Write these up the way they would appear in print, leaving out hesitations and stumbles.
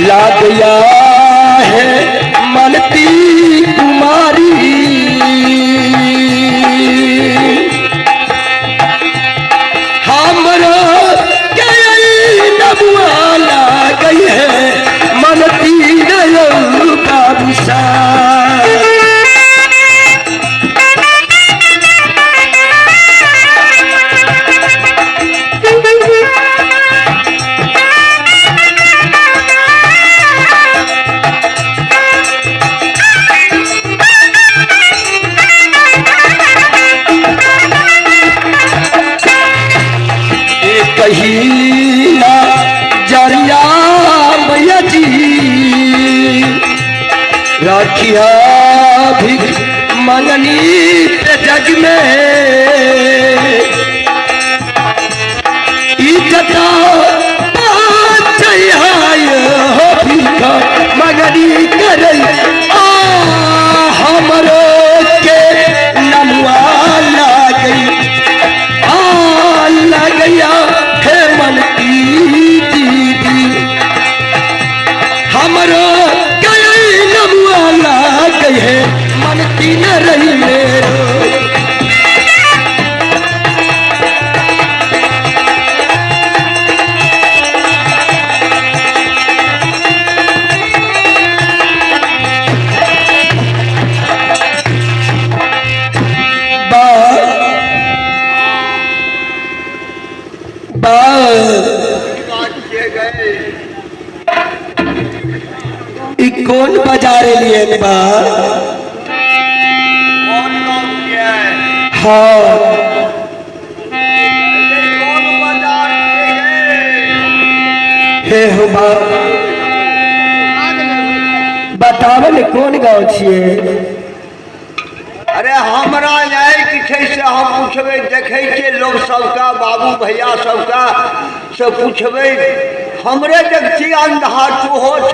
लाग गया है मनती कुमारी। हमरा के नबुआ लाग गई है मनती बाबू सा। कहीना जरिया मैया जी राखिया भी मंगनी पे जग में इज्जत हो भीख मंगनी करे आ हमरो के नमुआ लाग आ गया हे मन की दीदी। हमरो गई नमुआ लाग गई है मन की न रही मेरो। कौन बाजार लिए बा? कौन गाँव के है? हाँ कौन बाजार के है? हे हो बा बतावन कौन गाँव छिए? अरे हमरा जाए कि छै से हम पूछबै, देखै छियै लोग सबका, बाबू भैया सबका से पूछबै। हमरे देखছি अंधा तूहो छ।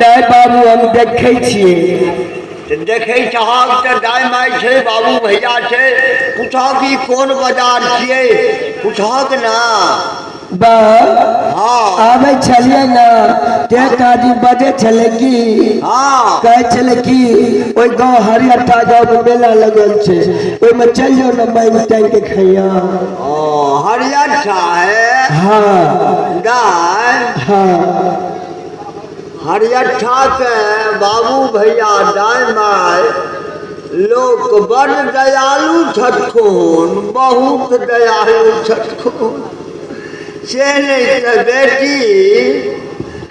नहीं बाबू हम देखै छियै। देखै छहक तऽ दाइ माइ छै, बाबू भैया छै, पूछहक ई कोन बाजार छियै, पूछहक ना। बा हाँ आबै छलियै ना एक आदमी बजै छलै कि हाँ कहै छलै कि ओहि गाँव हरियठा गाँव में मेला लगल छै, ओहिमे चलि जाउ ने मांगि तांगि के खैया। ओ हरियठा है। हाँ दाइ हाँ हरियठा के बाबू भैया दाइ माइ लोक बड़ दयालु छथुन, बहुत दयालु छथुन। से नहीं तऽ बेटी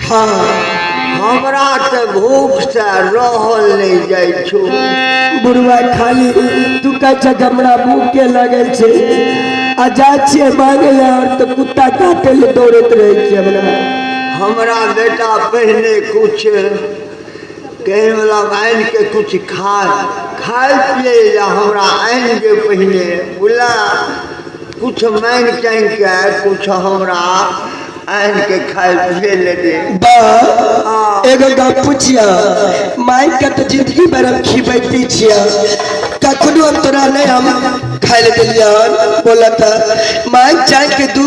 हाँ हमरा तऽ भूख से रहल नहीं जाइ छौ। बुढ़वा खाली तू कहै छ हमरा भूख के लगल छै आ जाइ छियै मांगे ले और तऽ कुत्ता काटे ले दौड़ैत रहै छै हमरा। हमरा बेटा पहिने कुछ कहै वाला आनि के कुछ खाय पिए ला हमरा आनि दे पहिने, बोला कुछ मांगि चांगि के कुछ हमरा आनि के खाय पिए ले दे। बा एगो गप पुछिया, मांगि के तऽ जिंदगी भर हम खिबैते छियै, कखनो हम तोरा नहीं हम खाय ले देलियन। बोला तऽ मांगि चांगि के दू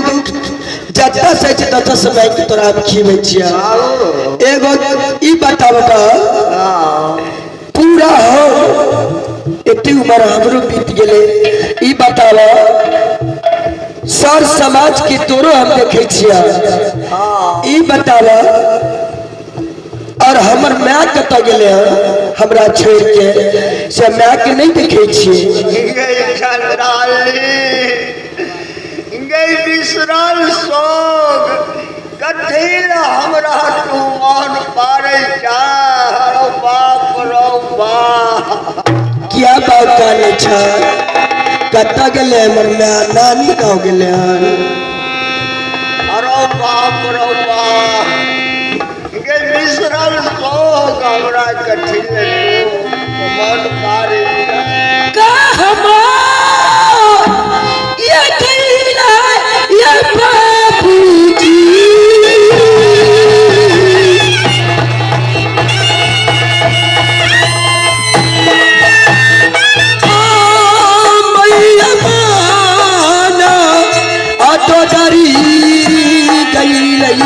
जतऽ से छै ततऽ से मांगि के तोरा हम खिबै छियै। एगो ई बताब बा पूरा हो एते उम्र हमरो बीत गेलै, ई बताब सर समाज के तोरो हम देखे छियै, ई बताब और हमर my कतऽ गेलै हन हमरा छोड़ के, से my के नहीं देखे छियै। गई चंद्राली गई बिसरल सोग कथी ला हमरा तू मन पारै छा। बाप रौ बाप किया बात कानै छ? कतऽ गेलै हमर my? नानी गाँव गेलै हन। अरे बाप रौ बाप गई बिसरल सोग हमरा कथी ला तू मन पारै कहमा ये गैला ये बाबूजी मैया माना ऑटो डरी गई।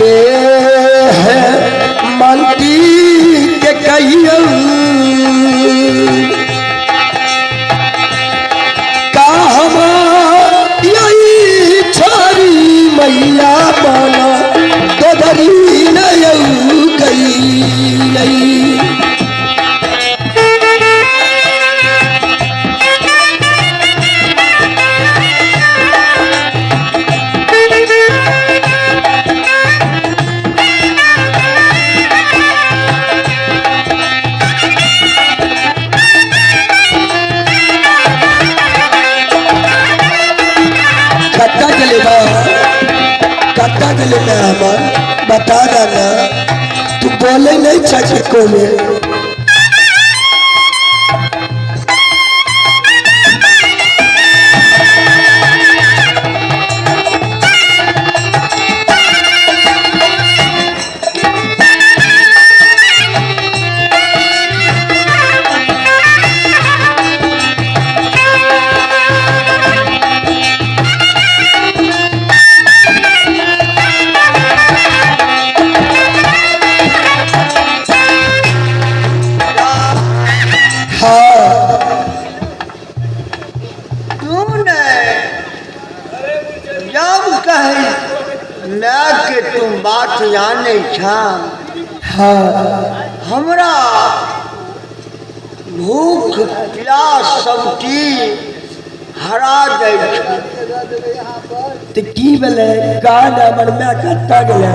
के है मंती के कहियो का हम यही छोरी मैया माना दोदरी नयऊ गई नहीं। कत्ता के बा कत्ता के ले हमार बता देना तू बोले नहीं चाहे कोने तूने जब कहे मैं के तुम बात जाने छा। हाँ हमरा भूख प्यास सब चीज हरा दे छा। तो की बोले गान हमर मैं कत्ता गेले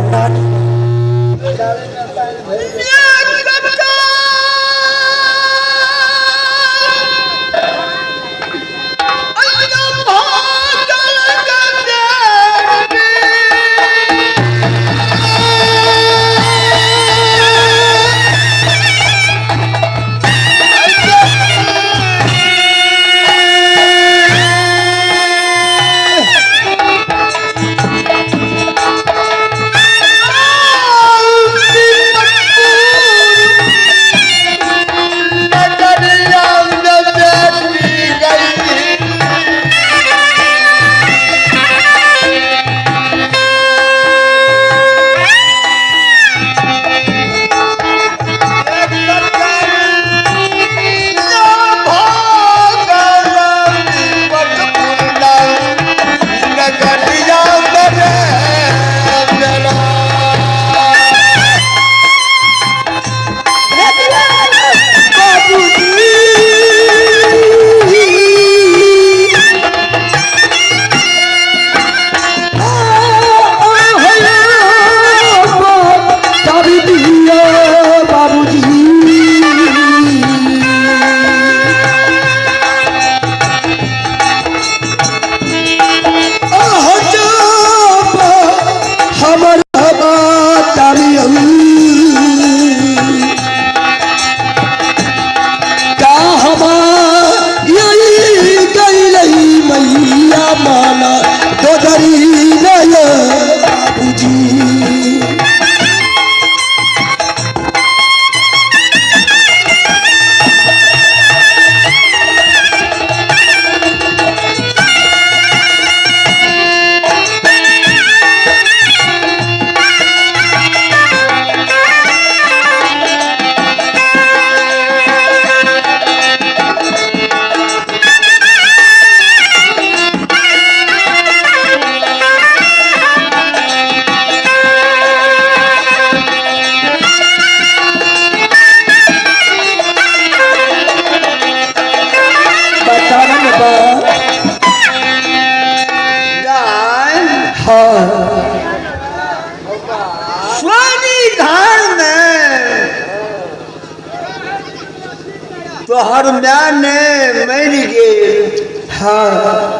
तोहर माय ने मर गेल। हाँ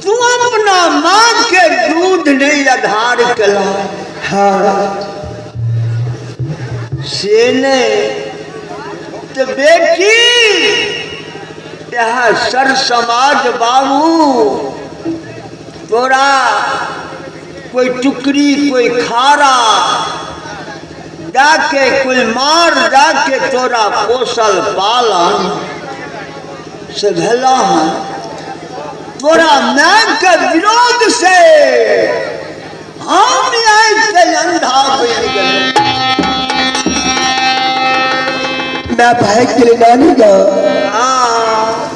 तू अपना माँ के दूध नहीं आधार कला। हाँ से ने तो बेटी यहाँ सर समाज बाबू तोरा कोई टुकड़ी कोई खारा जाके कोई मार जाके तोरा पोसल पालन से भेला है। तोरा माय के विरोध से हम आए अंधा बनि गेल। मैं भाग गेलै नानी गाँव। हाँ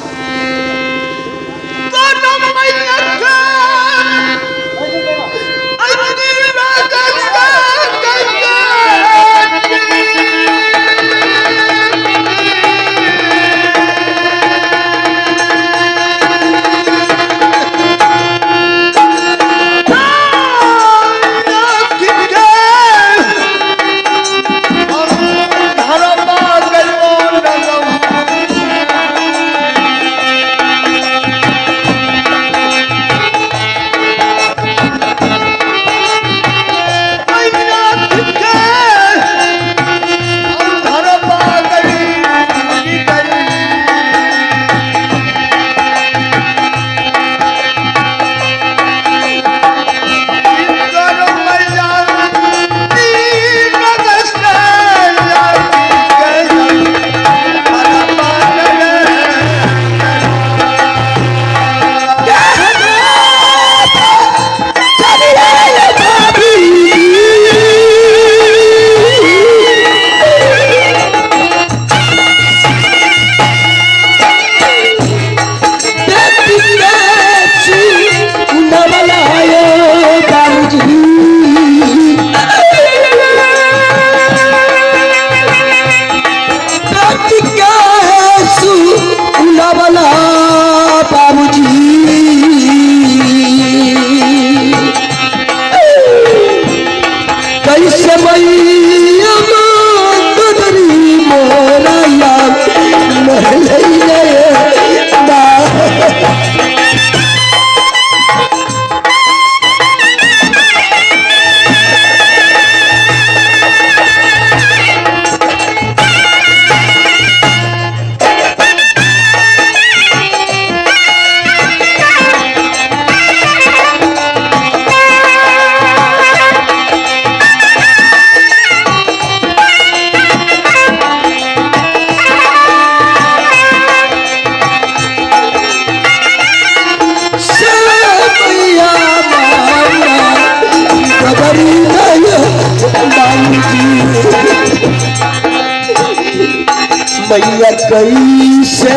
मैया कैसे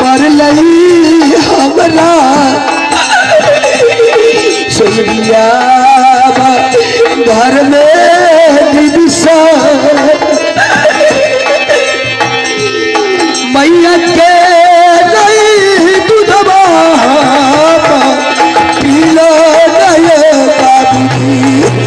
मरलई हमरा सुनिया घर में दिवसा मैया के नहीं दूधवा पीलो नहीं बाबूजी।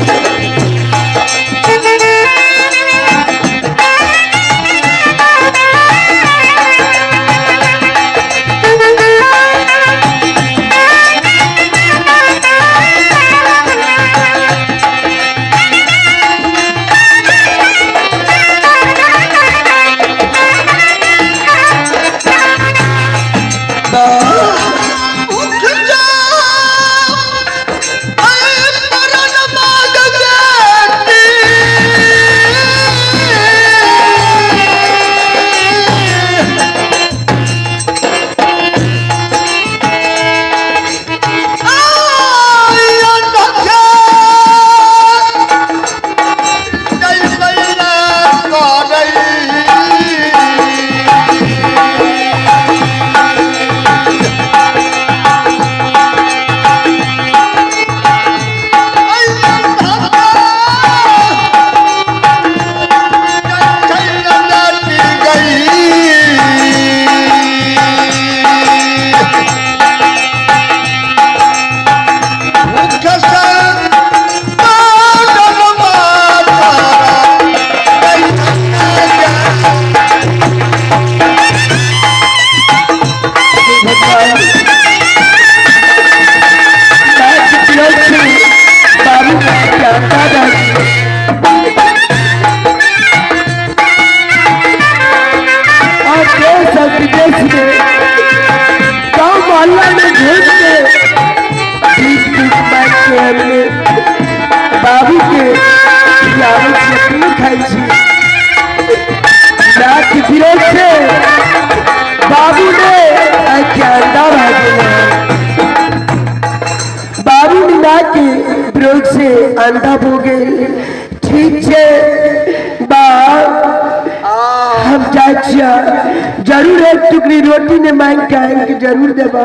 बाबू के खाई छी से बाबू ने अंडा भागे बाबू ने ना के विरोध से अंधा हो गेल। ठीक छै बा, हम जाइ छियै, जरूर एक टुकड़ी रोटी ने मांग के आनि के जरूर देबा।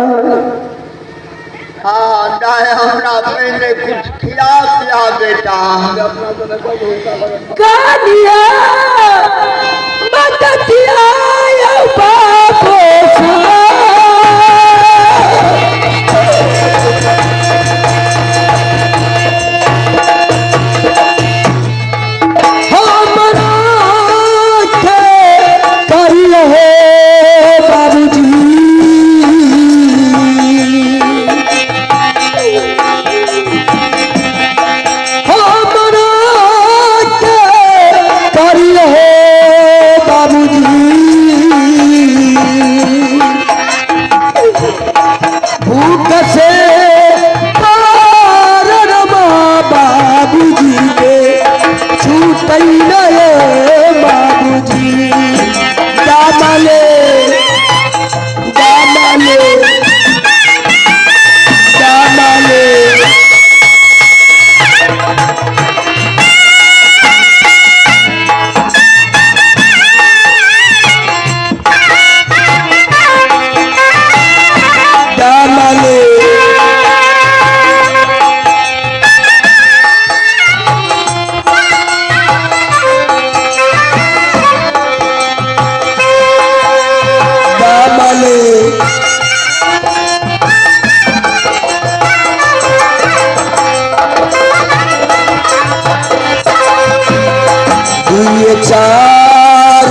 हाँ नहीं, हमरा पहिने कुछ खिया पिया बेटा। कानिया मदतिया बाबो हमरा के करियो बाबूजी, हमरा के करियो बाबूजी, भूख से बाबूजी के छूटै नये बाबूजी। दामले दामले दामले दामले दामले दुई चार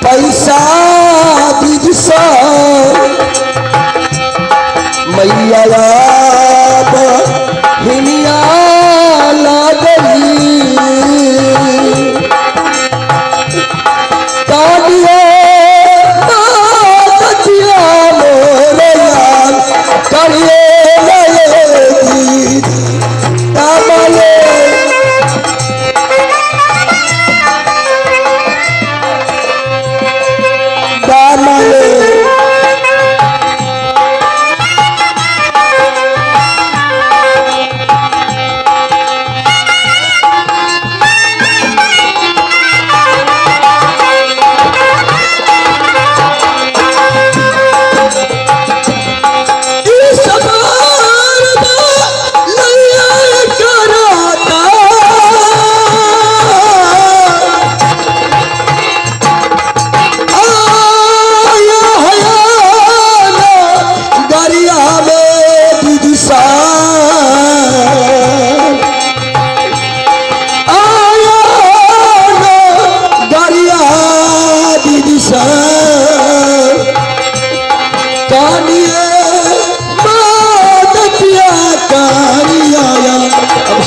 पैसा दीदी मैया हिनिया लागली, कानिया मातिया मोरया करिए लये दीदी दामले। दामले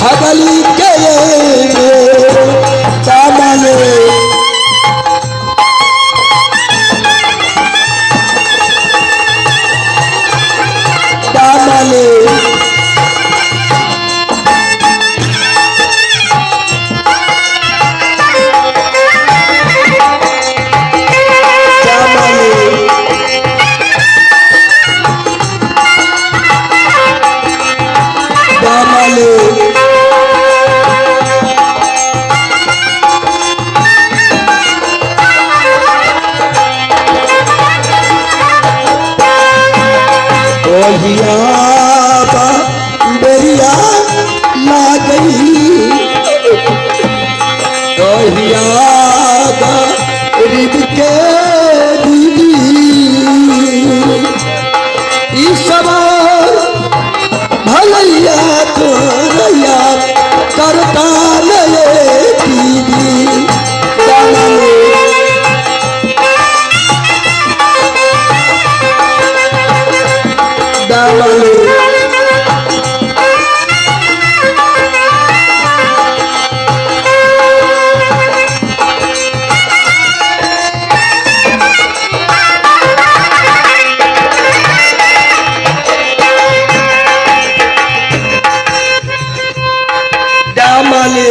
भगली के दामले दामले दामले दामले ओहिया बेरिया लागई, ओहिया गरीब के दीदी ई सवार भलैया तोरैया करता नये दीदी। दामले दामले दामले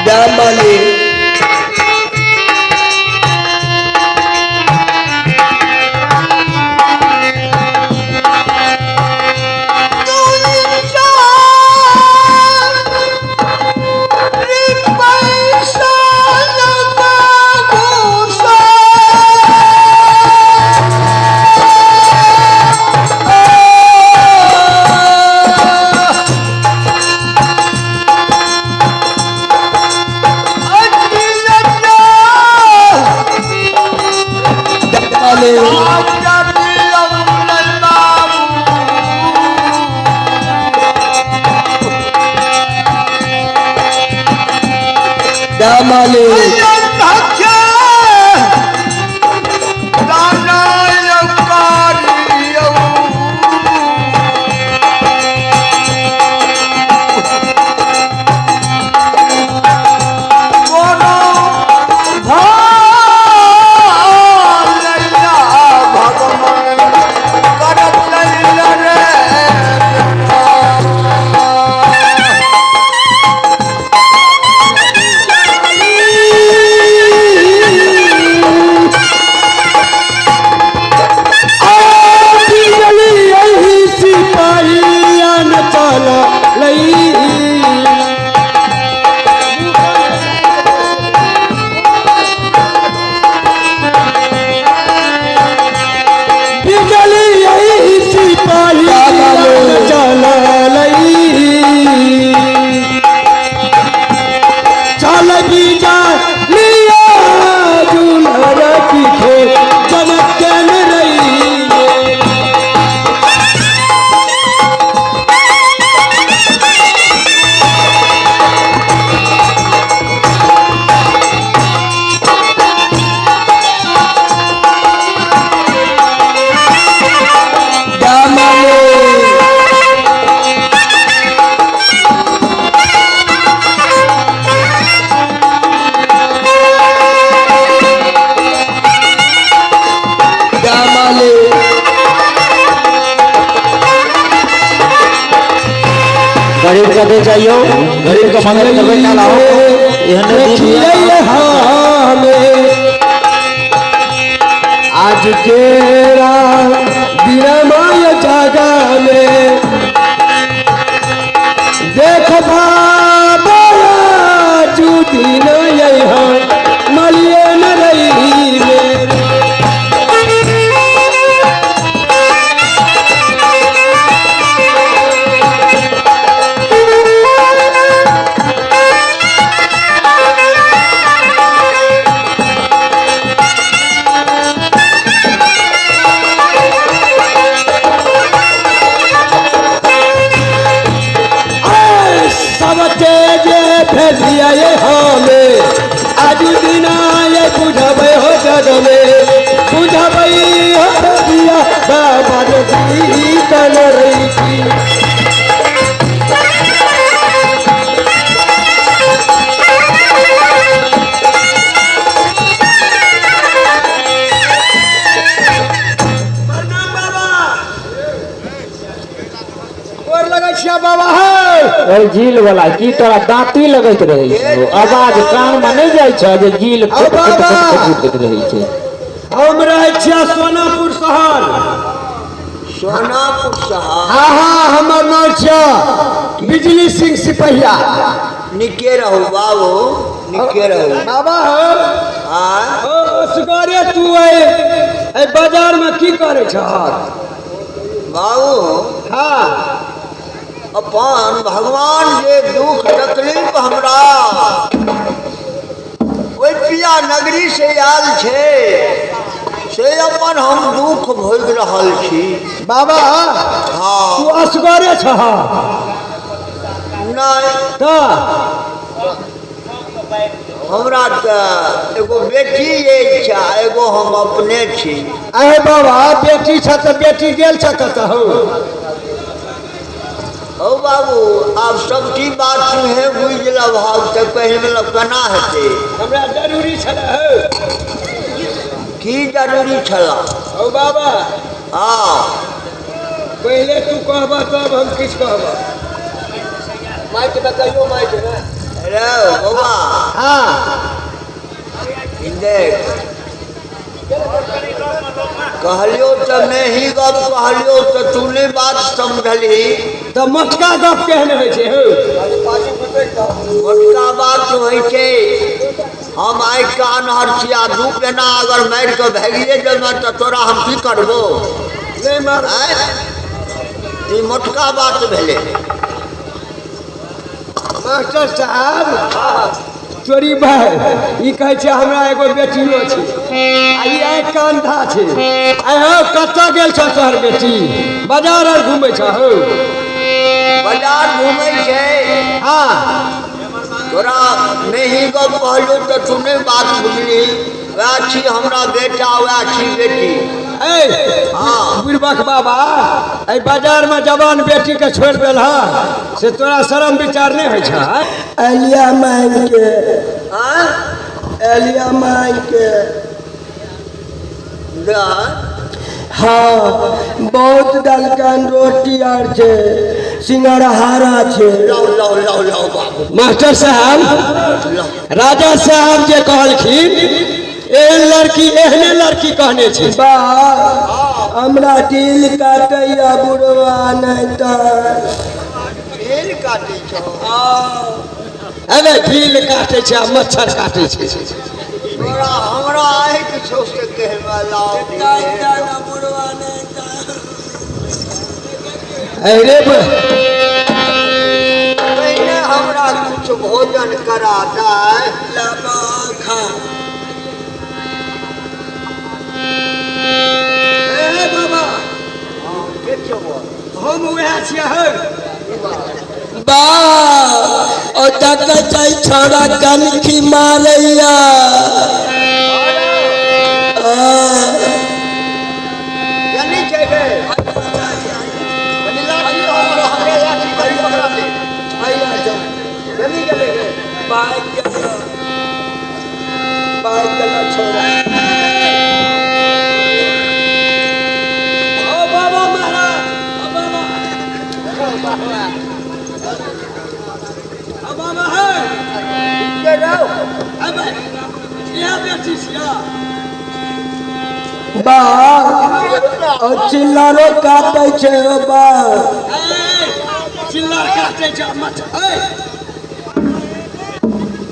दामले मालिक। गरीब का दे जाइयो, गरीब का मदद करबे ना लाओ। आज केरा बिरमाय जागा में देख बाबा जूदी नहीं मलिए न रही मेरे। आज दिना ये बुझबै हो जगमे बुझबै हो दिया बाबा रे रही थी। झील वाला की तोरा दांती लगैत रहे छौ, आवाज कान में नहीं जाइ छौ जे झील फुट फुट फुट रहे छै। हम रहै छियै सोनापुर शहर। सोनापुर शहर? हाँ हाँ, हमर नाम छियै बिजली सिंह सिपहिया। निके रहू बाबू, निके रहू बाबा। हो हाँ असगरे तू एहि बाजार में की करै छह बाबू? हाँ, अपन भगवान जे दुख तकलीफ हमरा ओहि पिया नगरी से आयल छै से अपन हम दुख भोगि रहल छी बाबा। हाँ, तू असगरे छह? नहीं तऽ हमरा तऽ एगो बेटी अछि, एगो हम अपने छी। अरे बाबा, बेटी छ तऽ बेटी गेल छ कतहु? हौ बाबू, आब सब की बात तुहे बुझि लेबहक तऽ कहि मतलब केना हेतै? हमरा जरूरी छलै। की जरूरी छलै? हौ बाबा। हाँ, पहिले तू कहबह तब हम किछु कहबह। माइक में कहियो, माइक में। अरे बाबा। हाँ, देख कहलियो तऽ नहीं गप कहलियो तऽ तू नहीं बात समझली। तऽ मोटका गप केहन होइ छै? हौ मोटका बात होइ छै, हम आइ के अनहर छिया, दू पेना अगर मारि कऽ भागिए जेबै तऽ तोरा हम की करबो? नहीं मार। ई मोटका बात भेलै। मास्टर साहब, चोरी भाई ई कहै छै हमरा एगो बेटियो छै आ ई आँखि के अंधा छै। आइ हौ कतऽ गेल छौ तोहर बेटी? बाजार आर घुमै छौ? हौ बाजार घुमै छै। हाँ, तोरा मेही गप कहलू तऽ तू नहि बात बुझली। वएह छी हमरा बेटा, वएह छी बेटी। ए बुढ़बक बाबा, एहि बाजार में जवान बेटी के छोड़ देल ह से तोरा शरम विचार नहीं होइ छ? एलिया मांग के, एलिया मांग के। हाँ, बहुत दलकन रोटी आर छे, सिंगरहारा छे। लाओ लाओ लाओ लाओ बाबू। मास्टर साहब, राजा साहब जे कहलखिन एहन लड़की, एहने लड़की कहने छे। बा हमरा दिल काटैया बुढ़वा, नहीं तो दिल काटै छौ। अरे दिल काटै छै आ मच्छर काटै छै। तोरा हमरा आँखि छौ से कहबा लाओ। अरे पहिने हमरा कुछ भोजन करा दे। खा बाबा, हम वएह छियै। बा ओ देखै छै छोरा कनखी मारैया। छोरा बा चिल्लारो काटै छै। बा चिल्लार काटै छै।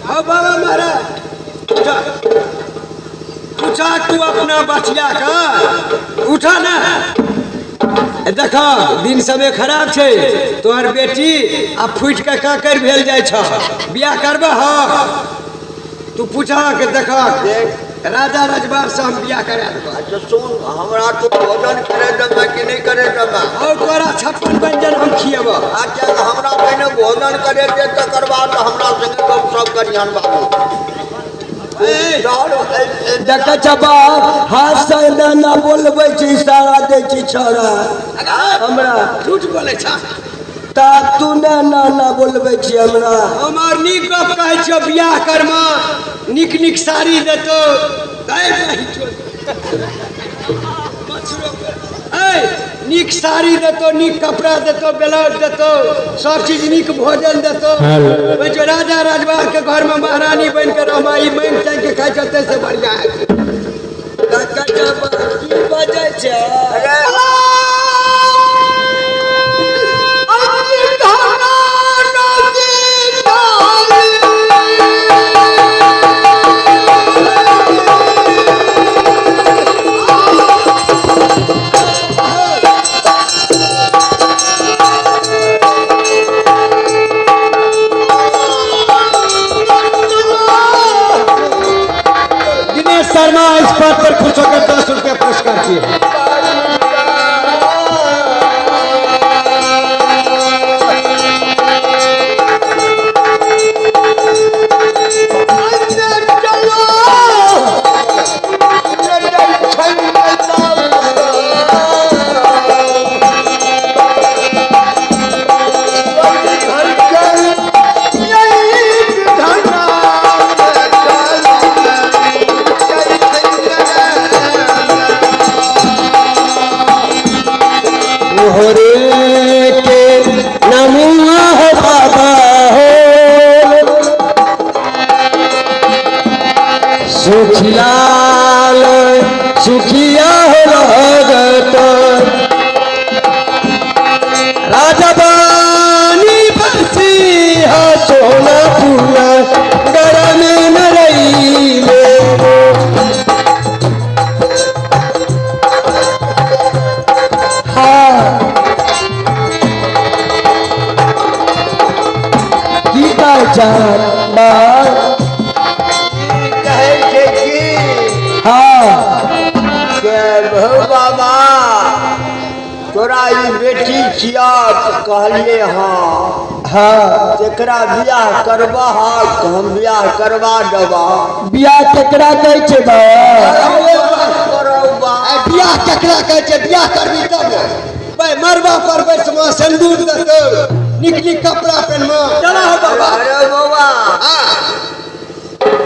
बाबा महाराज, उठा तू अपना बचिया का, उठा ना। देख दिन समय खराब छै, तोहर बेटी आ फूटि के कांकर भेल जाइ छ। बियाह करबह? तू पूछा के देख, राजा रजवार से हम बियाह करा देबह। अच्छा सुन, हमरा तू भोजन करे देबह कि नहीं करे देबह? और तोरा 56 व्यंजन हम खिएबह। अच्छा, हमरा पहिने भोजन करे दे, तकर बाद हमरा संगे गपशप करिहन बाबू। देखै छ बा, हाथ से ना बोलबै छी, इशारा दै छी छोरा हमरा। झूठ बोलै छ ता तू ना ना ना बोलबै छी हमरा। हमर नीक गप कहै छियौ, बियाह करमा नीक नीक साड़ी देतौ। नीक साड़ी देतौ, नीक कपड़ा देतौ, ब्लाउज देतौ, सब चीज नीक भोजन देतौ। जो राजा रजवार के घर में महारानी बन के रहमा, ई मांगि चांगि के खाइ छौ से बढ़िया है। की बजै छै? शर्मा इस बात पर खुश होकर 10 रुपया पुरस्कार किए। के नमुआ हो बाबा हो, सुखलाल सुखिया हो लगत, राजा बानी बसी हा सोना पूना गरम नरई में। कहै छै की? हाँ के भौ बाबा, तोरा ई बेटी छिया? कहलिए हाँ। हाँ तेकरा बियाह करबा हम बियाह करबा देबा। बियाह केकरा कहै छै बा? बियाह केकरा कहै छै? बियाह करबी तब ने मरबा पर बैसमा, सिंदूर देतौ, निक निक कपड़ा पहनमा। चला हो बाबा। अरे बाबा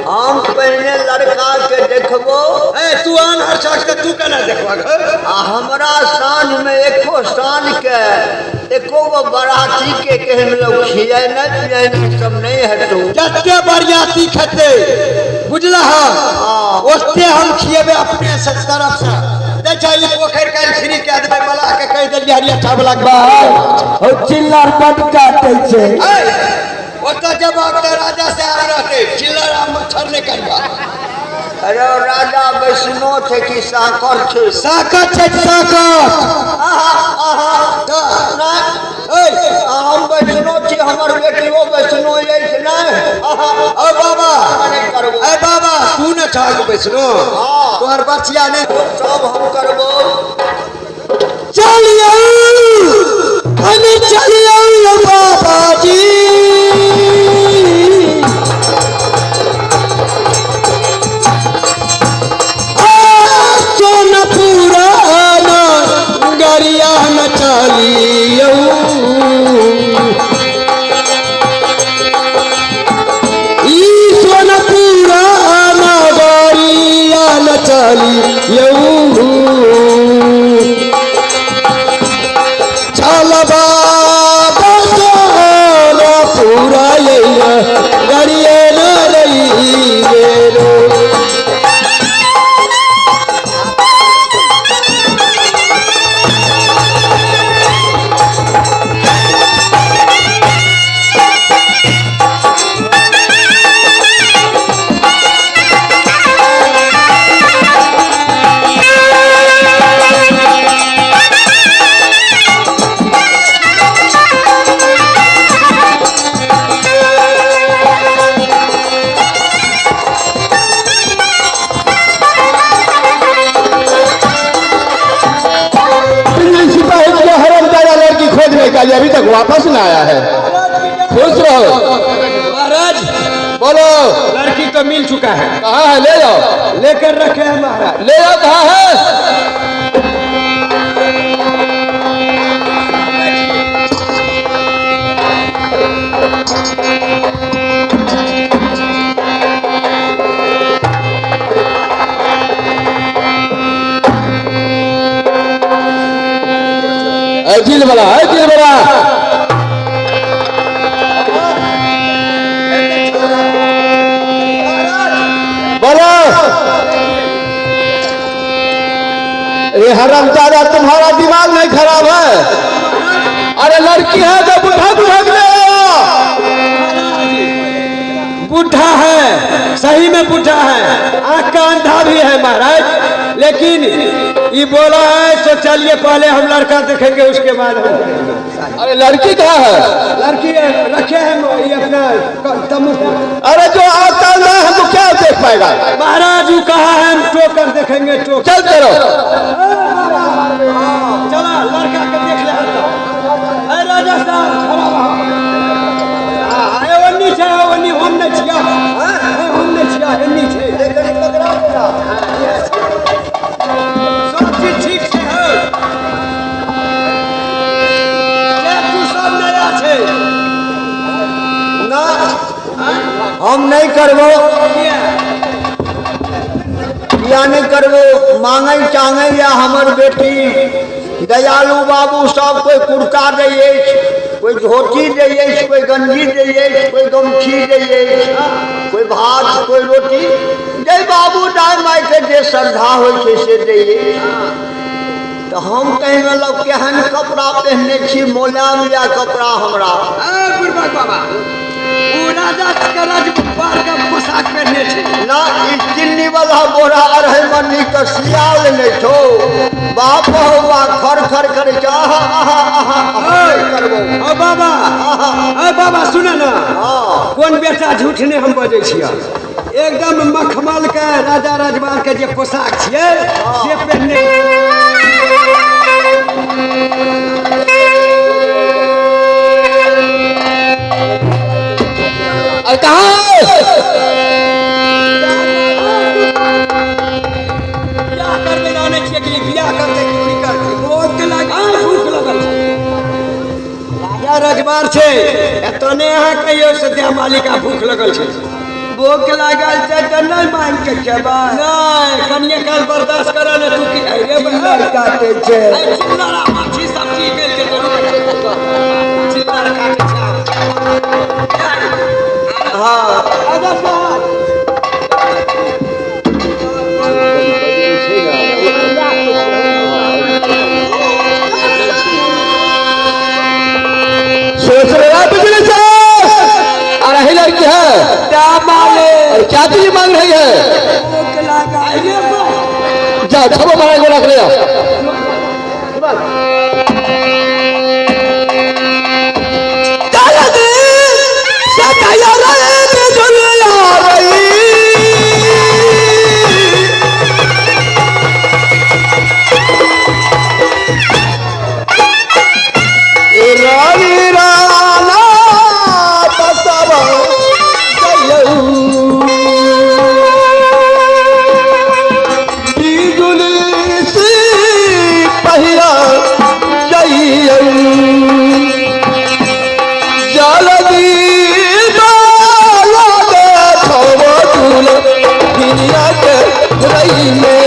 हम पहले लड़का के देखबो। ए तू आन हर शख्स के तू केना देखबा? आ हमरा शान में एको शान के एको गो बराती के केहन लोग खियाय नहीं पियाय नहीं सब नहीं हेतौ। जते बरियाती खेते बुझला हाँ ओते हम खिएबे अपने से तरफ से। देख ई पोखर काल फ्री कए देबै, मलाह के कहि देलियै हरिया ठावला के। हो चिल्लर बड काटै छै। ओतऽ जवाब तऽ राजा से आ रहते, चिल्लर आ मच्छर नहीं करबा। अरे राजा वैष्णो थे कि साकर थे? साकर छै साकर। हम वैष्णो छी, हमर बेटियो वैष्णो अछि नहि। ओ बाबा ए बाबा तू न छाक वैष्णो, तोहर बचिया नहीं सब हम करबो। चलियो हम चलियो बाबा जी, सोनपुराना गरिया न चलियो, ई सोनपुराना गरिया न चलियो, चल बाबा सोनपुरा गरिया न रही रो। अभी तक वापस ना आया है। खुश रहो महाराज। बोलो। लड़की तो मिल चुका है। कहाँ है? ले जाओ। लेकर रखे हैं महाराज। ले जाओ। कहाँ है? झील वाला है, झील वाला। बोलो। ये हरामजादा तुम्हारा दिमाग नहीं खराब है? अरे लड़की है तो बुढ़ा बुढ़ा ले। बुढ़ा है, सही में बुढ़ा है, आंख का अंधा भी है महाराज, लेकिन ये बोला है तो चलिए पहले हम लड़का देखेंगे उसके बाद हम। अरे लड़की कहाँ है? लड़की है, रखे हैं ये अपना तम्बू। अरे जो आता है हमको क्या देख पाएगा महाराज? वो कहा है हम टोकर देखेंगे। टोकर चल चलो चला लड़का के देख ले। अरे राजा साहब खड़ा रहो। ओन्नी छै ओन्नी हम नहीं छिया, हम नहीं छिया, एन्नी छै। सब चीज ठीक छै हो। तू सब नया छै ना, हम नहीं करबो। किया नहीं करबो? मांगे चांगे या हमर बेटी दयालु बाबू सब कोई कुर्ता दै अछि, कोई धोती दै अछि, कोई गंजी दै अछि, कोई गमछी दै अछि, कोई भात कोई रोटी। जय बाबू दाय my के जे श्रद्धा होइ छै से दै अछि। तो हम कहि मतलब केहन कपड़ा पहनने छी, मोलायम या कपड़ा हमरा। बुढ़बा बाबा ओ राजा के राजपाल के पोशाक पहनने छै ना। ई चिन्नी वाला बोरा अढ़ाई मन्नी के सियाल नहीं छौ बाप हवा खर खर करे छै। आहा आहा आहा करबो। ओ बाबा, ओ बाबा सुन ना। कोन बेटा झूठ नहीं हम बजै छियै, एकदम मखमल के राजा राजमार के जे पोशाक छियै से पहनने। जानै छियै कि बियाह करतै कि की करतै। भूख लागल, भूख लगल छै। राजा रजबार छै, एतऽ नहि अहाँ कहियौ सद्या मालिक आ भूख लगल छै। भूख लागल छै तऽ नहि मानि के खेबै। नहि, कनिये काल बर्दाश्त करऽ ने तू। की रे चिल्लर काटै छै। चिल्लर आ माछी सब चीज मिल जेतै। चिल्लर काटै छै। हाँ। सोच रहे बिजली से आ रही लड़की है। क्या मालिक? और क्या चीज मांग रही है? भूख लागल। जाओ छबो महाराज को रख ले आओ। रानी राणा बसवा जयऊ बिजुली सी पहिरा जयऊ जलदी बाला देखो दुल दुनिया के रही में।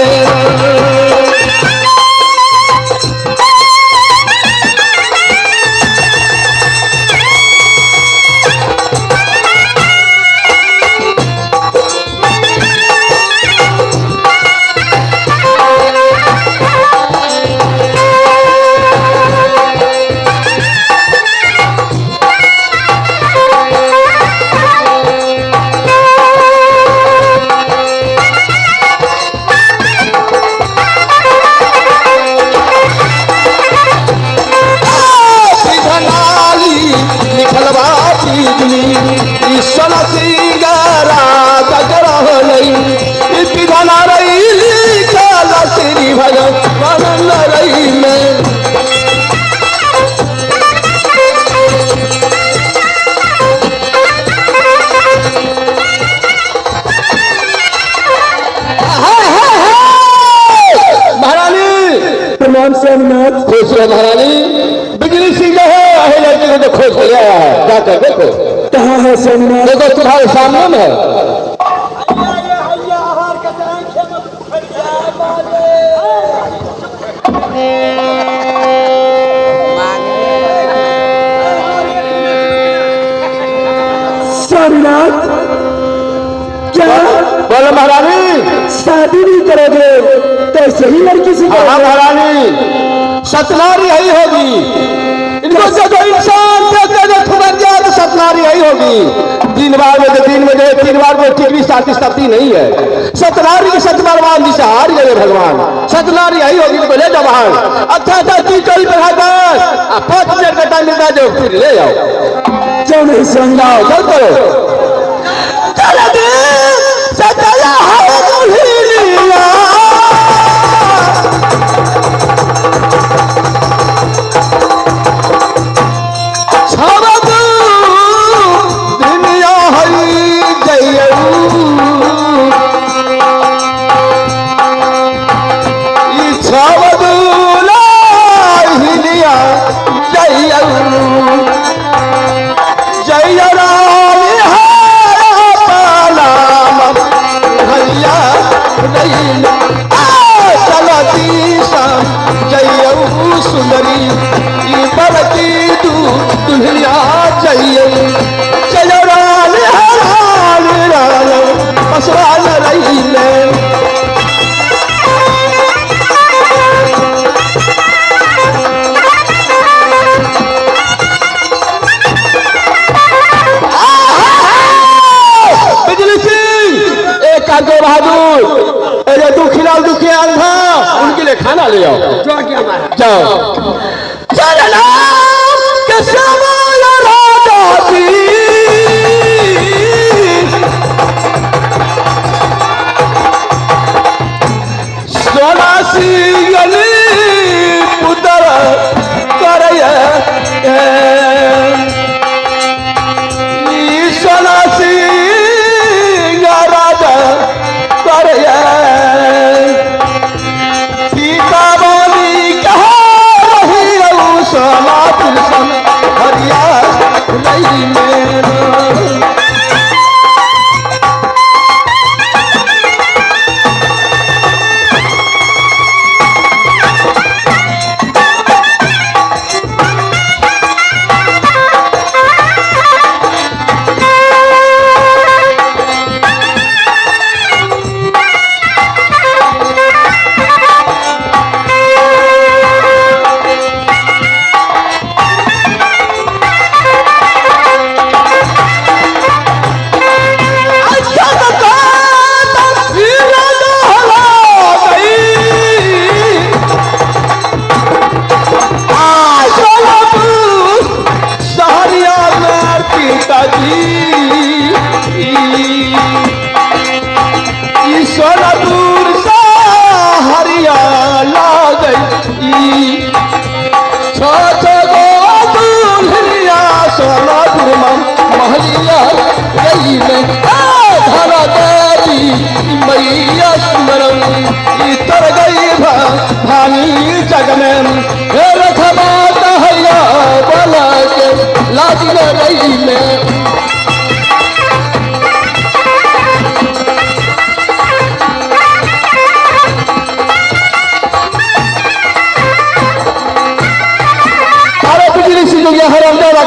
खुश रहो महारानी। बिजली सिंह जो है अहे लड़की को तो खोज ले आया है, जाकर देखो कहाँ है सोमनाथ। देखो तुम्हारे सामने में है। सोमनाथ क्या बोलो महारानी? शादी नहीं करोगे तो ऐसे ही लड़की से? हाँ महारानी, सतनारी यही होगी। इनको जो इंसान देखते जो ठुमक गया तो सतनारी यही होगी। तीन बार में जो दिन में जो तीन बार में टिकली साथी सती नहीं है। सतनारी के सतमरवान जिसे हार गए भगवान, सतनारी यही होगी। इनको ले जाओ बाहर। अच्छा अच्छा चीज चोरी पर 5 मिनट का टाइम मिलता है, जो फिर ले जाओ। क्यों नहीं जाओ चल करो। बहादुर अरे दुखी लाल दुखी अंधा उनके लिए खाना ले आओ। जाओ पुत्र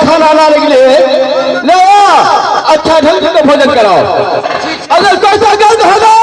खाना लाने के लिए ले अच्छा ढंग से भोजन कराओ, अगर कैसा गलत होगा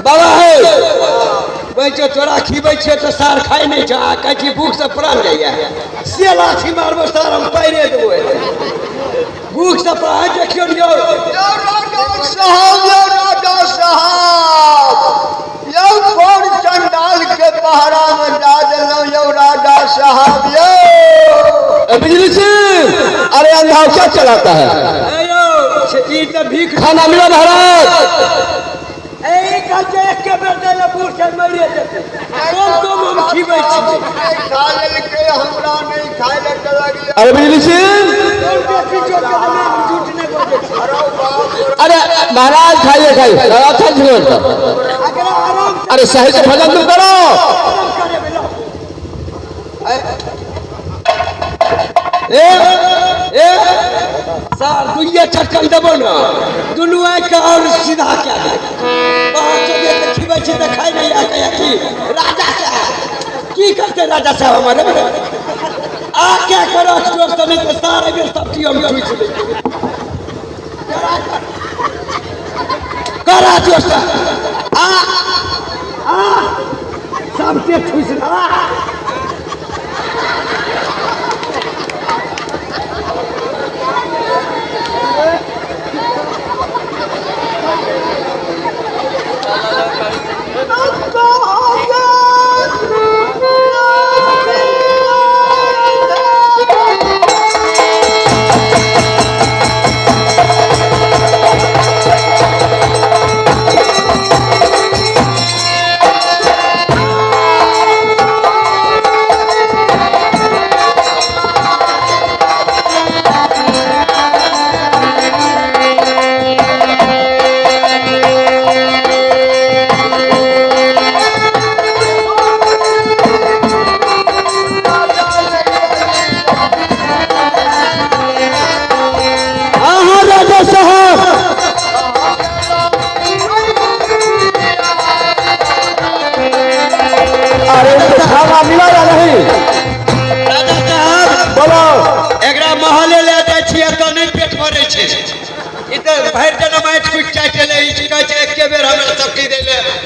बाबा है तोरा खीबै छियै तऽ सार खाइ नहि छौ, आ कहै छी भूख से प्राण जाइए, से लाठी मारबो सार हम पैरे देबो, भूख से प्राण। देखियौ यौ साहब, यौ राजा साहब, यौ कौन चंडाल के पहरा में जा देलहुँ यौ राजा साहब यौ। बिजली सिंह, अरे अंधा क्या चलाता है? भीख खाना मिला महाराज। अरे बिजली सिंह, अरे महाराज खाइए खाइए, अच्छा अरे सही से भजन तुम करो। ए ए सार दुइये चटकन देबो न, दुनू आँखि और सीधा कए दे। खिबै छी तऽ खाइ नहि आ कहैया की राजा साहब की करतै, राजा साहब हमर आ क्या करो जोर से, नहीं तऽ सारे बेर सब चीज हम ठुसि लै। करा चोष्टा आ आ सबके ठुस आ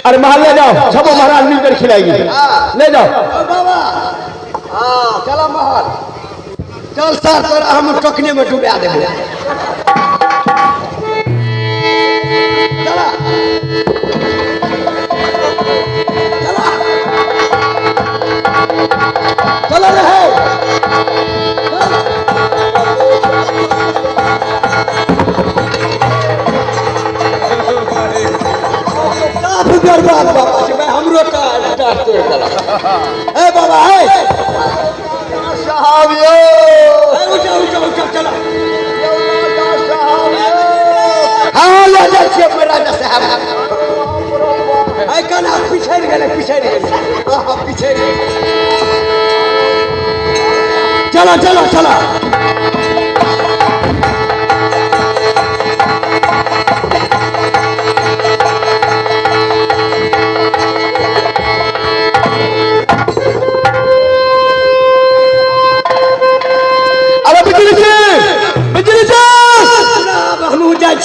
अरे महल ले जाओ, सबको महाराज मिलकर खिलाएगी, ले जाओ बाबा। हाँ चलो महल चल सर, तोरा हम टोकने में डुबा देबो। चला चला चला रहे। बर्बाद बाबा जी, हमरो डांट तोड़ देला। ए बाबा ए साहब यो, उठो उठो उठो चलो साहब यो। हां ले जा छियै राजा साहब। ए कना पिछड़ गेलै, पिछड़ गेलै, हां पिछड़ गेलै। चलो चलो चलो।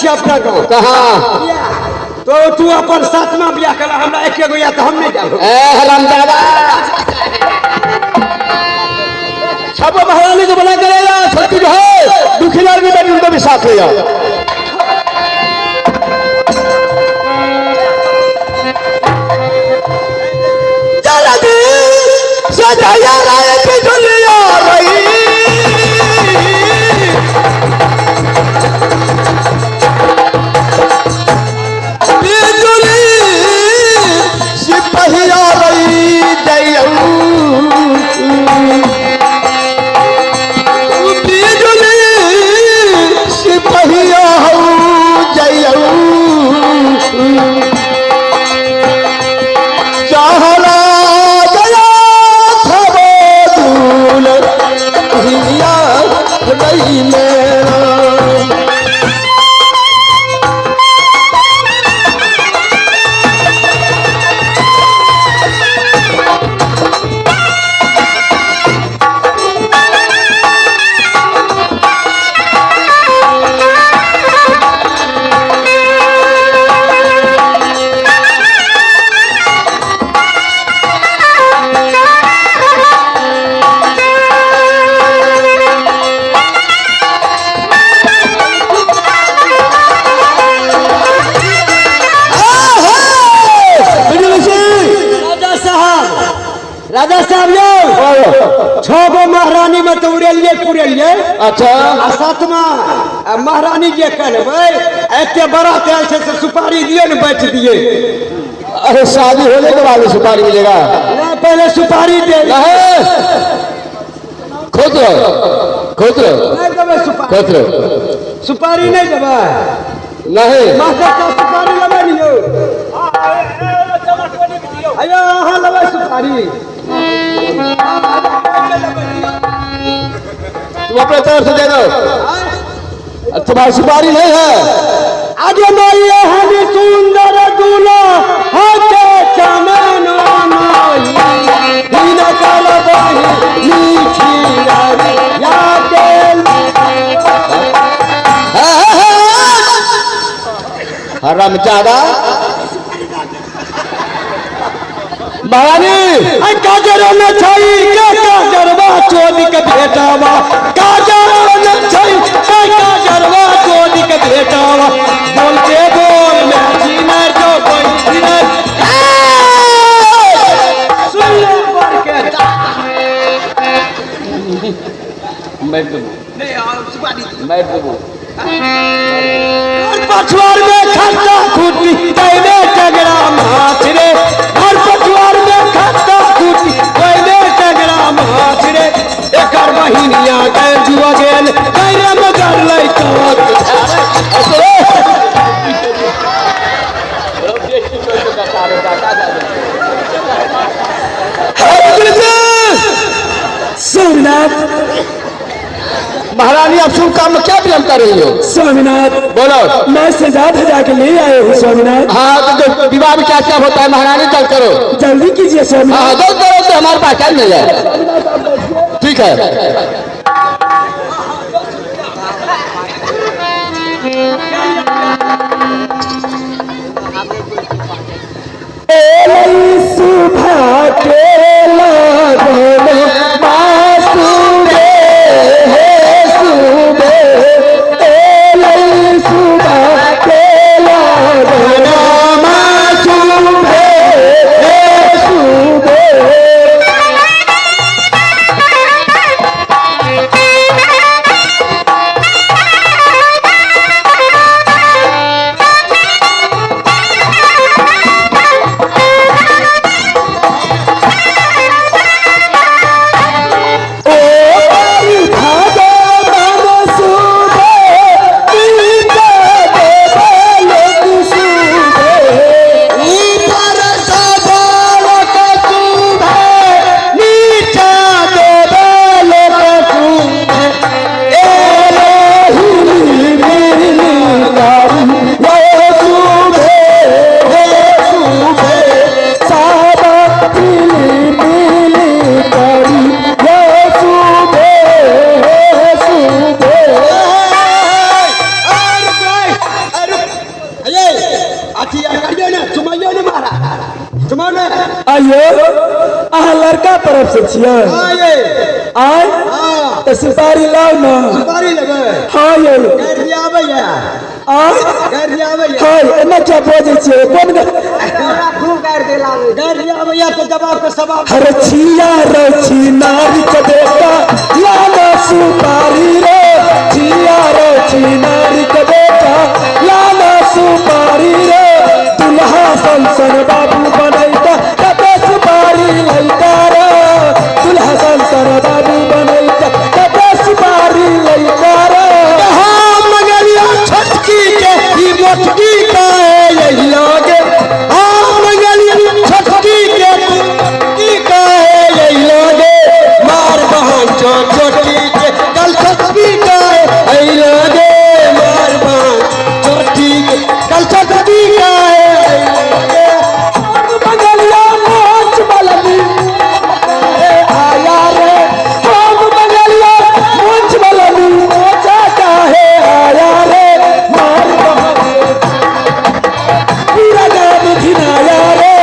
अपना गाँव कहाँ तो तू अपन सातमा बियाह करा, हमरा एके गो या तो हम नहीं जाबो। ए हरामजादा, सब महारानी को बना करेगा, छोटी जो है दुखी लाल भी बैठी उनको भी साथ ले जाओ। चला दी सजाया राय की दुनिया रही, राजा साहब यो 6 गो महारानी में तो उड़ेलिए पुरेलिए। अच्छा सातमा महारानी जे कहबै एते बड़ा तेल छै से सुपारी दियो ने बैठ दिए। अरे शादी होने के बाद सुपारी मिलेगा नहीं, पहले सुपारी दे। खोज रहो, खोज रहो, नहीं देबै सुपारी, खोज रहो, सुपारी नहीं देबै। नहीं मास्टर साहब सुपारी लेबै नहीं यो, अयो अहाँ लेबै सुपारी। तुम अपने तरफ से दे दो, तुम्हारी सुपारी नहीं है। आज माये हरि सुंदर दूल्हा हके चमन माई कल बही मीठी या के हरामजादा। महारानी काजर न छई के काजरवा चोरी के भेटावा, काजर न छई के काजरवा चोरी के भेटावा, बोलते बोल में जीनर जो कोई जीनर सुन ले पर के मैं देबो नहीं और सुपारी मैं देबो। और पछुआर में खट्टा खूटी तैने टगरा माछ रे, और पछुआर में खट्टा खूटी तैने टगरा माछ रे, एकर बहिनिया गैल जुआ गेल गैरे में गरलै कांच। स्वामीनाथ। महारानी आप शुभ काम में क्या विलंब कर रही हो? स्वामीनाथ बोलो। मैं सजा धजा के ले आए हूँ स्वामीनाथ। हाँ तो विवाह में क्या क्या होता है महारानी? जल्द करो, जल्दी कीजिए स्वामीनाथ। हाँ जल्द करो तो हमारे पास टाइम नहीं है। ठीक है। सुबह के आयो लड़का तरफ से छियै आय तो सुपारी लाओ ना। सुपारी लगे। हाँ ये गाड़ी आबैया। आय गाड़ी आबैया। हाँ एना क्या बजै छियै कोन खूब गाड़ी देलावे गाड़ी आबैया तो जवाब के सवाब। हर छिया रे छी नारी के बेटा लाना सुपारी रे, छिया रे छी नारी के बेटा लाना सुपारी रे, दुल्हा संसर बाबू बनैता कते सुपारी लैता रे, दुल्हा संसर बाबू बनैता कते सुपारी लैता रे। हाँ मगरिया छोटकी के ई मोटकी का यही लागे, हाँ मगरिया छोटकी के की का यही लागे, मार बहन चो छोटकी के कल छोटकी का यही लागे, मार बहन छोटकी के कल छोटकी का यही लागे। बगलिया मोच बलनी आया रे, हम बगलिया मोच बलनी मोचा काहे आया रे, मार बहन पूरा गाम घिनाया रे,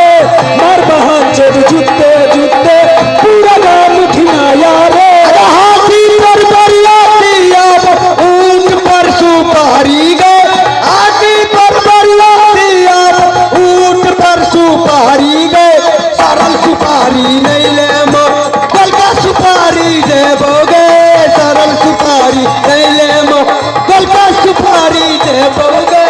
मार बहन चोद जुत्ते जुत्ते पूरा गाम घिनाया रे। हाथी पर बरियाती अब ऊंट पर सुपारी गए, हाथी पर बरियाती अब ऊंट पर सुपारी गए, सरल सुपारी नहीं ले मो कल का सुपारी देबोगे, सरल सुपारी नहीं ले मो कल का सुपारी देबोगे।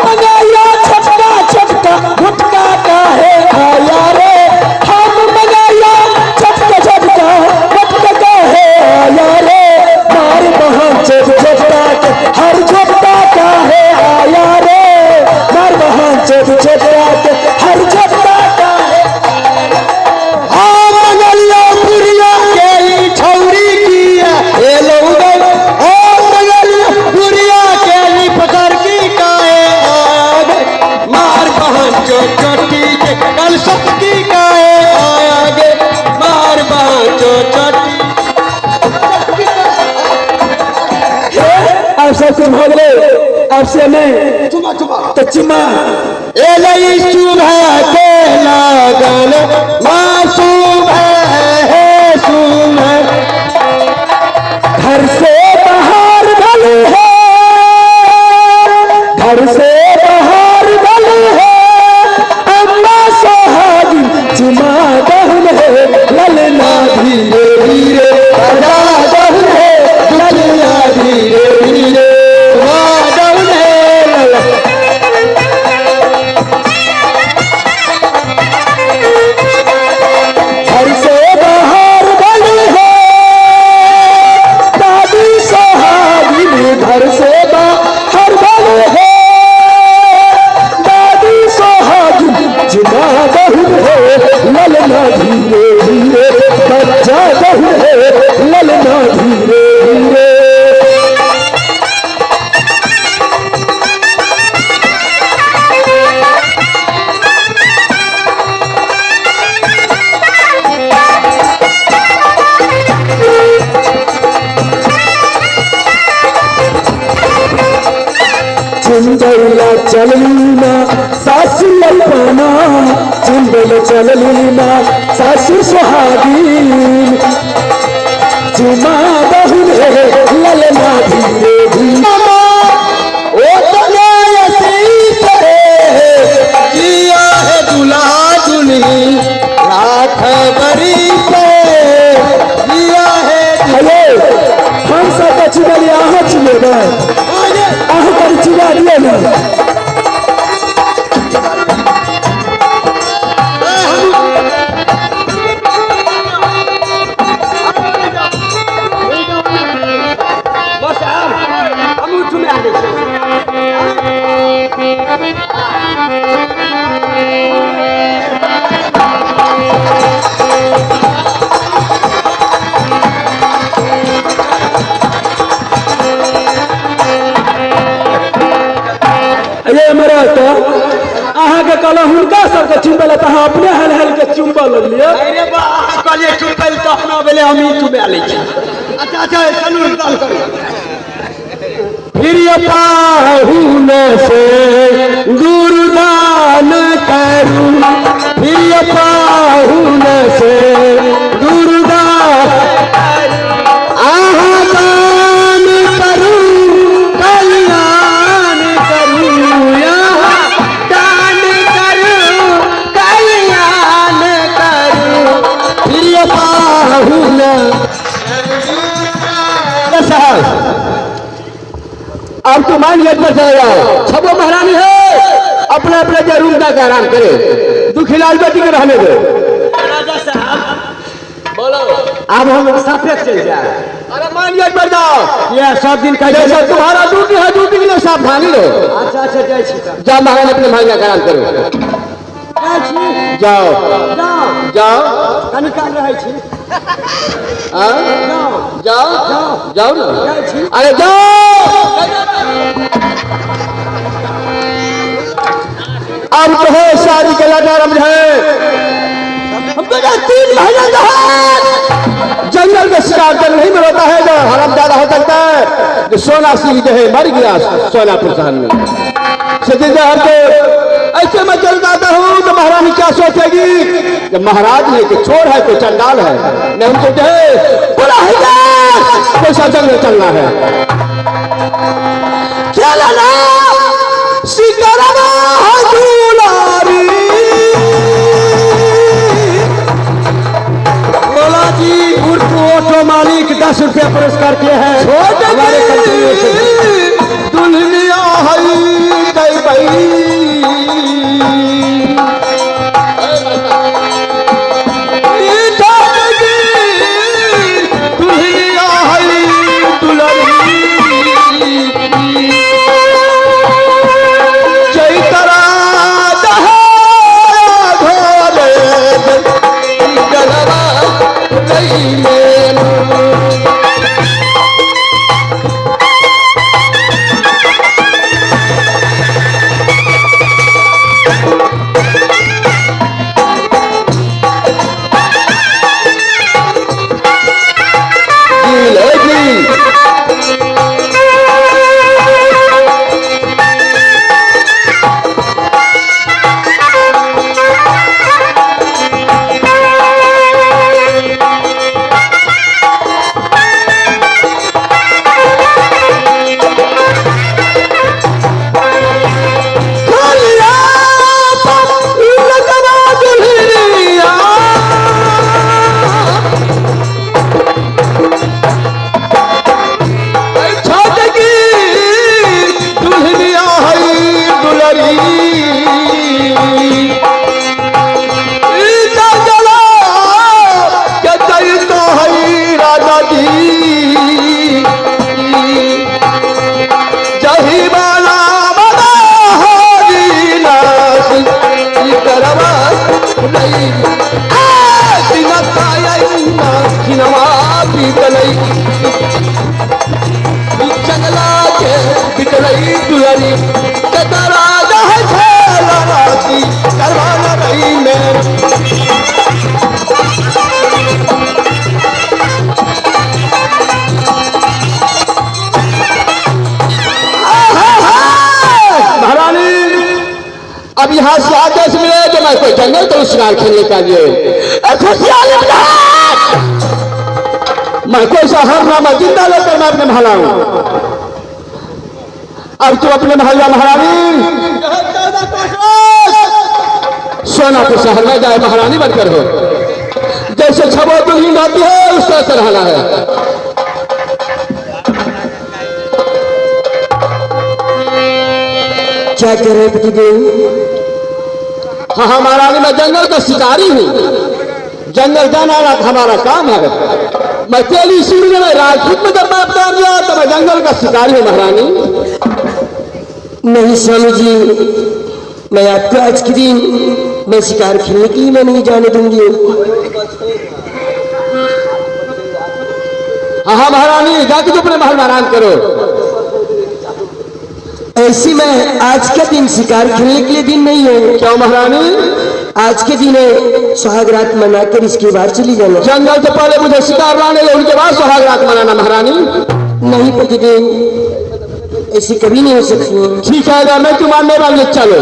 मंगाया छोटका छोटका गुटका काहे आया रे, हम मंगाया छोटका छोटका गुटका काहे आया रे, मार बहन चोद छोटका के हर छोटका काहे आया रे, मार बहन चोद छोटका के हर छोटका काहे। हाँ मंगलिया पुरिया के ई छौरी की है लौगे, हाँ मंगलिया पुरिया के ई पकड़ की काहे आया गे, मार बहन चो चोटी के कल सबकी काहे आया गे, मार बहन चो चोटी। अब सब कुछ हो गए, अब से नहीं चुमा चुमा तो चुमा एलई सुबह के लगन मासूम है सुम है घर से बाहर भले है घर से बाहर भले है अम्मा सोहागी चुमा दहुन है ललना धीरे धीरे बजा दहुन है ललना धीरे धीरे चुमा दहुन है ललना। घर से बाहर भले है दादी सोहागी घर से बाहर भले है दादी सोहागी चुमा दहुन है ललना धीरे धीरे बच्चा दहुन है ललना धीरे धीरे। चुंदला चलना सासु ललना चुंदल चलना सासु सुहागीन चुमा बहुन है ललना धीरे धीरे। ओ तने असीस है जिया है दुल्हा दुल्ही राख बरी से जिया है। हेलो हम सब तो चुमेली अहाँ चुमेबै अहाँ करी चुमा दिअ ने। बस आब हमहूँ चुमा दै छी। ये हमरा तो अहाँके कहलहुँ हुनका सबके चुमबै लए तऽ अहाँ अपने हल हल के चुमबऽ लगलियै। अरे बा अहाँ कहलियै चुमबै लए तऽ अपना बेले हमही चुमा लै छी। अच्छा अच्छा चलू दान करू। फिर पाहुन से गुरुदान करूं फिर पाहुन से गुरुदान आहा दान करूं कल्याण करूं यहाँ दान करूं कल्याण करूं फिर पाहुन। साहब अब तो मान गेट पर चले जाओ, सबो महारानी है अपने अपने के रूम जाकर आराम करे, दुखीलाल बेटी के रहने दो। राजा साहब बोलो अब हम साफे चल जाए। अरे मान गेट पर जाओ, ये सब दिन का जैसे तुम्हारा ड्यूटी है ड्यूटी के लिए सावधानी रहो। अच्छा अच्छा जाइ छी तब। जाओ महारानी अपने भाई का आराम करो, जाइ छी जाओ जाओ जाओ कनी काल रहै छी। हाँ? जाओ जाओ जाओ ना, जाइ छी। अरे जाओ। अब तो है शादी के लगा रमज है, हमको जो 3 महीना का है जंगल में शिकार कर नहीं मिलता है, जो हराम ज्यादा हो सकता है। जो सोना सिंह जो है मर गया सोनापुर शहर में, हमको ऐसे मैं चल जाता हूँ तो महारानी क्या सोचेगी जब महाराज ने कि छोर है कोई चंडाल है, नहीं हमको जो है बोला है कोई सा जंगल चलना है। चलना बोला जी उर्दू ऑटो मालिक 10 रुपया पुरस्कार किए हैं हमारे कंट्री से। दुल्हनिया हई गई भाई दुल्हनिया हई दुल्हनी चैतरा जी। बीतलई जंगला के बितलई दुलरी कतरा दह छेला राती करवाना रही में। महारानी अब यहाँ से आदेश मिले तो मैं कोई जंगल तो शिकार खेलने का लिए मैं कोई सा हर नामा जिंदा लेकर मैं अपने महल आऊं। अब तू अपने महल जा महारानी, सोनापुर शहर में जाए महारानी बनकर हो, जैसे छबो दुल्हन रहती है उस तरह से रहना है। क्या कह रहे पतिदेव? हाँ हाँ महारानी, मैं जंगल का शिकारी हूँ, जंगल जाना हमारा काम है। मैं तेली सूर्य में राजपूत में जब मैं अवतार लिया तो मैं जंगल का शिकारी हूँ महारानी। नहीं स्वामी जी, मैं आपको आज के दिन मैं शिकार खेलने के लिए मैं नहीं जाने दूंगी। हाँ हाँ महारानी, जाके तो अपने महल में आराम करो। ऐसी मैं आज के दिन शिकार खेलने के लिए दिन नहीं है। क्यों महारानी? आज के दिन है सुहाग रात मनाकर इसके बाद चली जाना। जंगल से पहले मुझे शिकार लाने दो, उनके बाद सुहाग रात मनाना महारानी। नहीं पतिदेव, ऐसी कभी नहीं हो सकती। ठीक है, मैं तुम मानने वाली, चलो।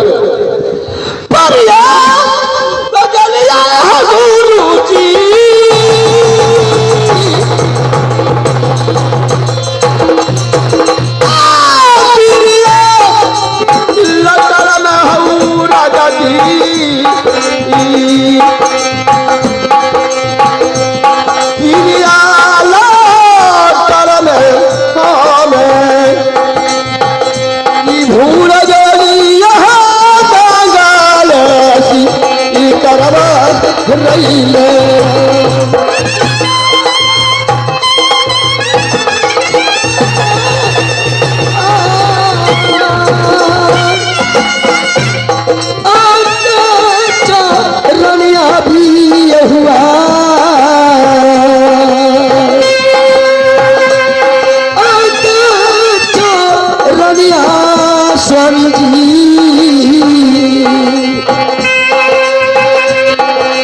स्वामी जी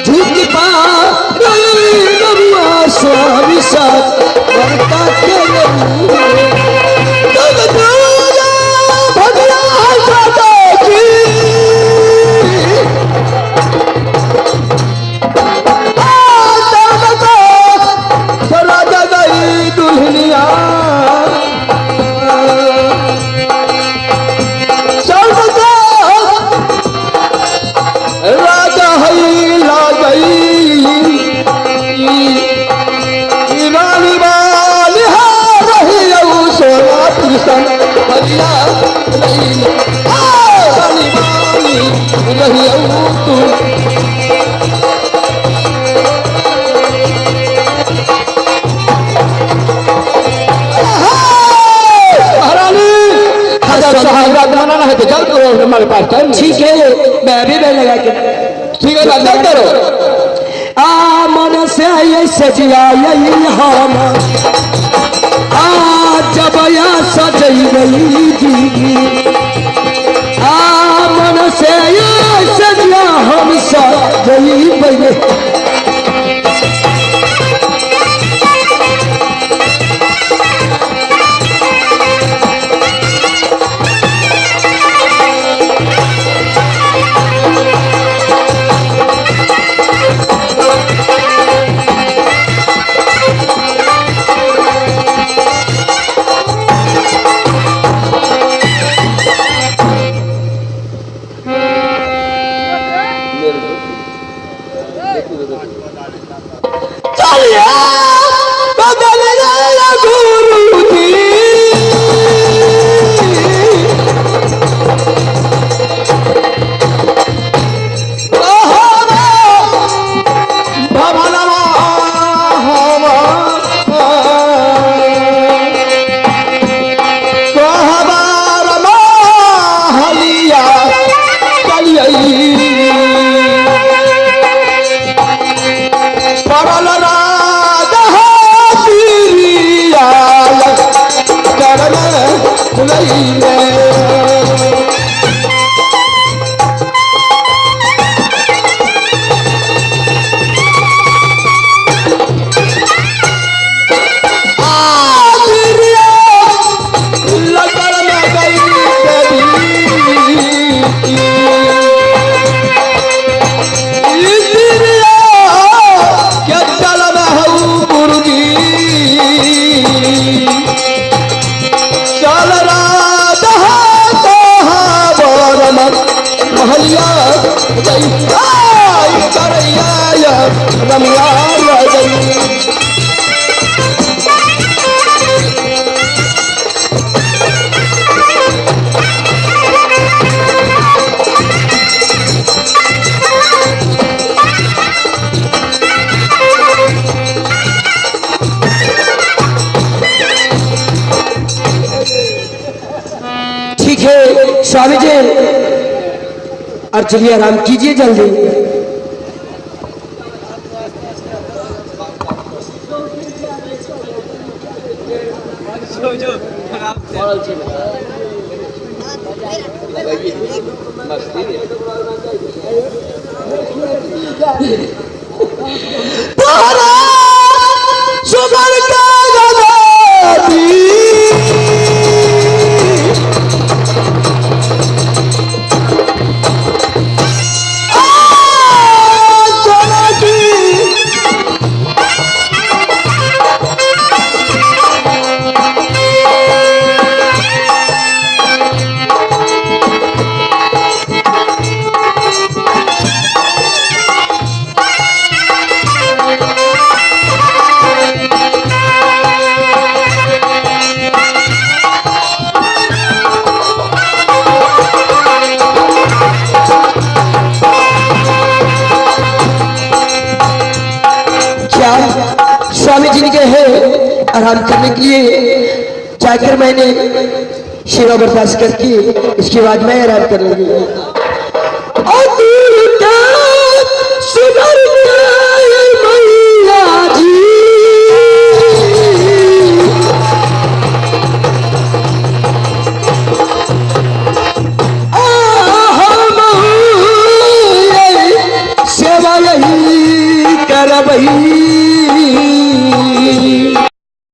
झुक पा स्वामी साथ हमारे पास टाइम ठीक है, मैं अभी मैं लगा के ठीक है जल्द करो। आ मन से ये सजिया यही हम आ जब या सजई गई जी आ मन से ये सजिया हम सजई गई। स्वामी जी और चलिए आराम कीजिए जल्दी। स्वामी जी के है आराम करने के लिए जाकर मैंने सेवा बर्दाश्त करके इसके बाद मैं आराम कर लूंगी।